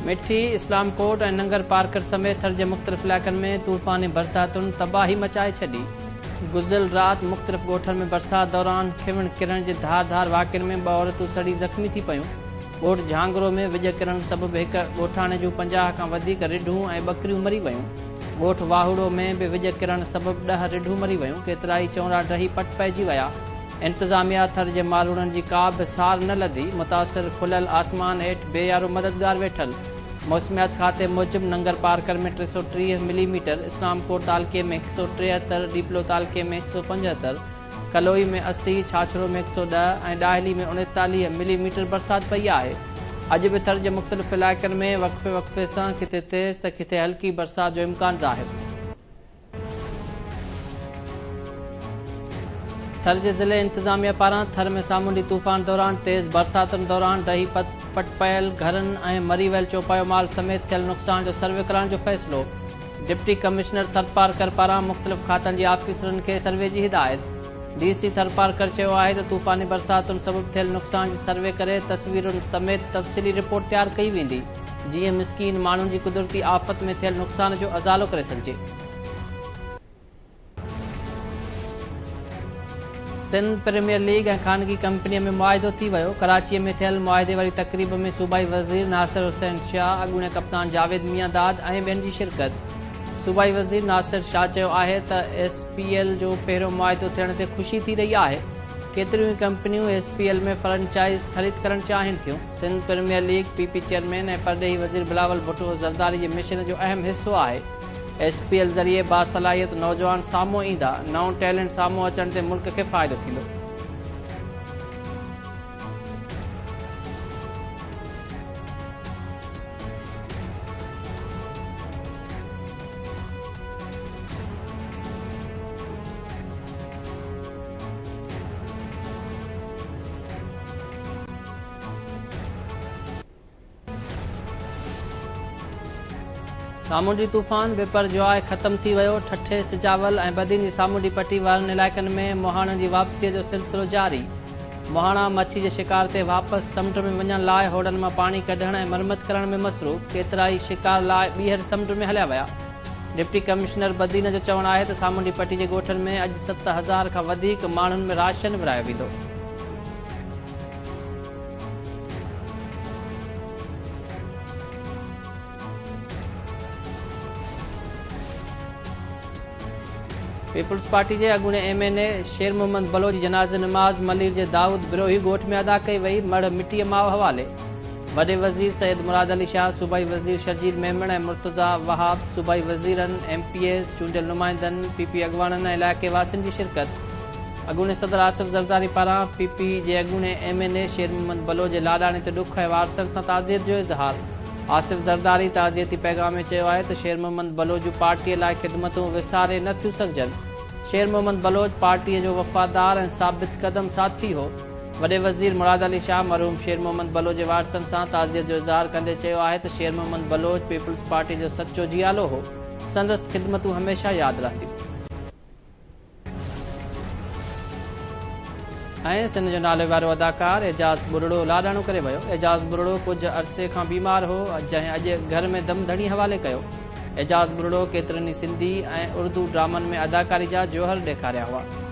مٺي، اسلام ڪوٽ ۽ ننگر پارڪر سميت ٿر جي مختلف علائقن ۾ طوفاني برساتن تباهي مچائي ڇڏي. گذريل رات مختلف ڳوٺن ۾ برسات دوران کنوڻ ڪرڻ جي ڌار ڌار واقعن ۾ ٻه عورتون سڙي زخمي ٿي پيون. ڳوٺ جهانگرو ۾ وڄ ڪرڻ سبب هڪ ڳوٺاڻي جون 50 کان وڌيڪ رڍون ۽ ٻڪريون مري ويون. ڳوٺ واهوڙو ۾ به وڄ ڪرڻ سبب 10 رڍون مري ويون، ڪيترائي چونرا ڊهي پٽ پئجي ويا. انتظاميا ٿر جي ماروئڙن جي ڪا به سار نه لڌي، متاثر کليل آسمان هيٺ بي يارو مددگار ويٺل. موسميات کاتي موجب ننگرپارڪر ۾ 330 ملي ميٽر، اسلام ڪوٽ تعلقي ۾ 173، ڏيپلو تعلقي ۾ 175، ڪلوئي ۾ 80، ڇاڇرو ۾ 110 ۽ ڏاهلي ۾ 39 ملي ميٽر برسات پئي آهي. اڄ به ٿر جي مختلف علائقن ۾ وقفي وقفي سان ڪٿي تيز ته ڪٿي هلڪي برسات جو امڪان ظاهر. ٿر جي ضلعي انتظاميا پاران ٿر ۾ سامونڊي طوفان دوران تيز برساتن دوران ڊهي پٽ پيل گهرن ۽ مري ويل چوپايو مال سميت ٿيل نقصان جو سروي ڪرائڻ جو فيصلو، ڊپٽي ڪمشنر ٿرپارڪر پاران مختلف کاتن جي آفيسرن کي سروي جي هدايت، ڊي سي ٿرپارڪر چيو آهي ته طوفاني برساتن سبب ٿيل نقصان جي سروي ڪري تصويرن سميت تفصيلي رپورٽ تيار ڪئي ويندي، جيئن مسڪين ماڻهن جي قدرتي آفت ۾ ٿيل نقصان جو ازالو ڪري سگهجي. سنڌ پريميئر ليگ ۽ خانگي ڪمپنيء ۾ معاهدو ٿي ويو، ڪراچيء ۾ ٿيل معاهدي واري تقريب ۾ صوبائي وزير ناصر حسين شاهه، اڳوڻي ڪپتان جاويد ميانداد ۽ ٻين جي شرڪت. صوبائي وزير ناصر شاهه چيو آهي ته ايس پي ايل جو پهريون معاهدو ٿيڻ تي خوشي ٿي رهي آهي، ڪيتريون ئي ڪمپنيون ايس پي ايل ۾ فرنچائز خريد ڪرڻ چاهين ٿيون. Sindh premier league P P chairman ۽ پرڏيهي وزير بلاول ڀٽو زرداري جي مشن جو اهم حصو آهي، ايس پي ايل ذريعي باصلاحيت نوجوان سامهون ايندا، نئون ٽيلنٽ سامهون اچڻ تي ملڪ کي فائدو ٿيندو. سامونڊي طوفان بپر جواء ختم ٿي ويو، ٺٽي، سجاول ۽ بدين جي سامونڊي پٽي وارن علائقن ۾ مهاڻن جي واپسيء جو سلسلو جاري، مهاڻا مڇي جي شڪار تي واپس سمنڊ ۾ وڃڻ لاء هوڙن مان پاڻي ڪڍڻ ۽ مرمت ڪرڻ ۾ مصروف، ڪيترائي شڪار لاء ٻيهر سمنڊ ۾ هليا ويا. ڊپٽي ڪمشنر بدين جو چوڻ آهي ته سامونڊي پٽي جي ڳوٺن ۾ اڄ 7000 کان وڌيڪ ماڻهن ۾ راشن ورهايو ويندو. پيپلز پارٽي جي اڳوڻي M N A Sher Muhammad Baloch جي جنازي نماز ملير جي دائود بروهي ڳوٺ ۾ ادا ڪئي وئي، مڙهه مٽيء ماء حوالي. وڏي وزير سيد مراد علي شاهه، صوبائي وزير شرجيل ميمڻ ۽ مرتضيٰ وهاب، صوبائي وزيرن، ايم پي ايز، چونڊيل نمائندن، پي پي اڳواڻن ۽ علائقي واسين جي شرڪت. اڳوڻي صدر آصف زرداري پاران پي پي جي اڳوڻي M N A Sher Muhammad Baloch جي لاڏاڻي تي ڏک ۽ وارثن سان تعزيت جو اظهار. آصف زرداري تعزيتي پيغام ۾ چيو آهي ته شير محمد بلوچ جون پارٽيء لاء خدمتون وساري نه ٿيون سگهجن. شير محمد بلوچ پارٽيء جو وفادار ۽ ثابت قدم ساٿي هو. وڏي وزير مراد علي شاهه مرحوم شير محمد بلوچ جي وارثن سان تعزيت جو اظهار ڪندي چيو آهي ته شير محمد بلوچ پيپلز پارٽيء جو سچو جيالو هو، سندس خدمتون هميشه ياد رهنديون. ۽ سنڌ جو ناليوارو اداڪار اعجاز ٻرڙو لاڏاڻو ڪري ويو. اعجاز ٻرڙو ڪجهه عرصي کان بيمار هو، جنهن اڄ گهر ۾ دم ڌڻي حوالي ڪيو. اعجاز ٻرڙو ڪيترن ئي سنڌي ۽ اردو ڊرامن ۾ اداڪاري جا جوهر ڏيکاريا هئا.